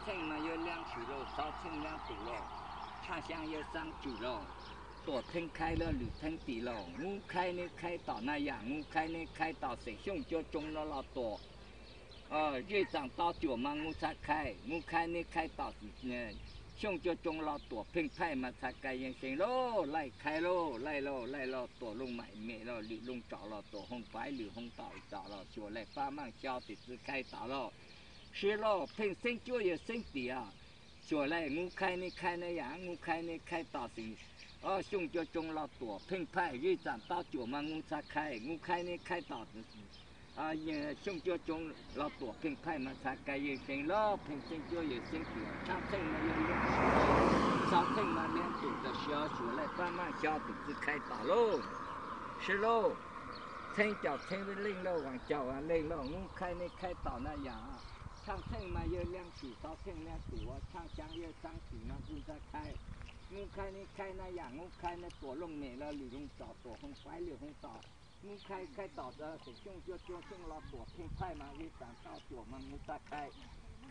Txheej mas yog leej swm los, xov txheej leej twm los, tshaj xyaa yog xeeb tswm los, tuam theej khaib los lwm theej tim los, Hmoob khaib neb khaib tom na yam, Hmoob khaib neb khaib tom xeem Xyooj Cuab Tsoo los los tuam, zej txaam taub cuam mas Hmoob txhab khaib, Hmoob khaib neb khaib tom Xyooj Cuab Tsoo los tuam pheej phaij mas txhab khaib yeej seev lauj, laij khaib lauj, laij lauj, laij lauj, tuam looj maim mem los lwm looj tsom los tuam hoo paib lwm hoo tom tom los xyuas laij pab maaj xyo tim txwv khaib tom lauj. Sib lauj, pheej xeeb cuab yog xeeb tim, xyuas laij Hmoob khaib neb khaib na yam, Hmoob khaib neb khaib tom xeem Xyooj Cuab Tsoo los tuam pheej phaij, zej txaam taub cuam mas Hmoob txhab khaib, Hmoob khaib neb khaib tom Xyooj Cuab Tsoo los tuam pheej phaij mas txhab khaib yeej seev lauj, pheej xeeb cuab yog xeeb tim, tshaj txheej mas yog leej swm, xov txheej mas leej twm, tam sis xyuas laij pab maaj xyo tim txwv khaib tom lauj. Sib lauj, txheeb caum txheeb leej lauj, vaam caum vaam leej lauj, Hmoob khaib neb khaib tom na yam, tshaj txheej mas yog leej swm, xov txheej leej twm, tshaj xyaa yog xeeb tim mas Hmoob txhab khaib, Hmoob khaib neb khaib na yam, Hmoob khaib neb tuam looj mem los lwm looj tsom tuam hoo paib lwm hoo tom, Hmoob khaib khaib tom xeem Xyooj Cuab Tsoo Xyooj los tuam pheej phaij mas zej txaam taub cuam mas Hmoob txhab khaib,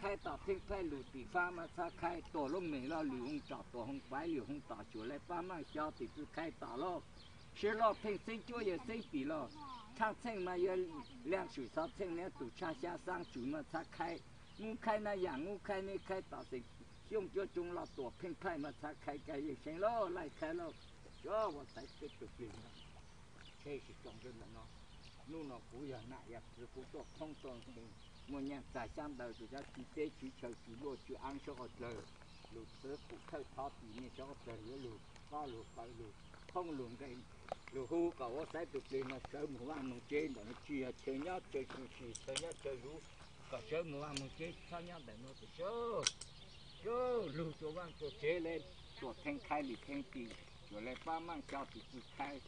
khaib tom pheej phaij lwm tim fab mas txhab khaib, tuam looj mem los lwm hoo tsom tuam hoo paib lwm hoo tom xyuas laij pab maaj xyo tim txwv khaib tom lauj. Sib lauj, pheej xeeb cuab yog xeeb tim los, tshaj txheej mas yog leej swm, xov txheej leej twm, tshaj xyaa xeeb tswm mas txhab khaib, Hmoob khaib na yam, Hmoob khaib neb khaib tom xeem Xyooj Cuab Tsoo los tuam pheej phaij mas txhab khaib khaib yeej seev lauj, laij khaib lauj. Ua xaiv peb tus plig no, tsheb tsis tso ntawm no. Hnub no kuv yog nam yog kwv, kuv tuaj thoob tuaj nqes, muaj nyaj txag xyab ntawv, tus cab tswv teb tswv chaw tswv luaj tswv aab sab qhov dlawg, lug txwv qum thawj thov tim nej sab qhov dlawg yuav lug kob lug qawv lug thoob lug nqes, lug hu kom ua xaiv tus plig no sawv moog vaj moog tsev ntawm no, tsis yog chaw nyob chaw tsis, chaw nyob chaw zuv, kom sawv moog vaj moog tsev txhob nyob ntawm no tus sab. Lug rua vaj rua tsev le, tuam theej khaib lwm theej tim, yuav le pab maaj xyo tim txwv khaib.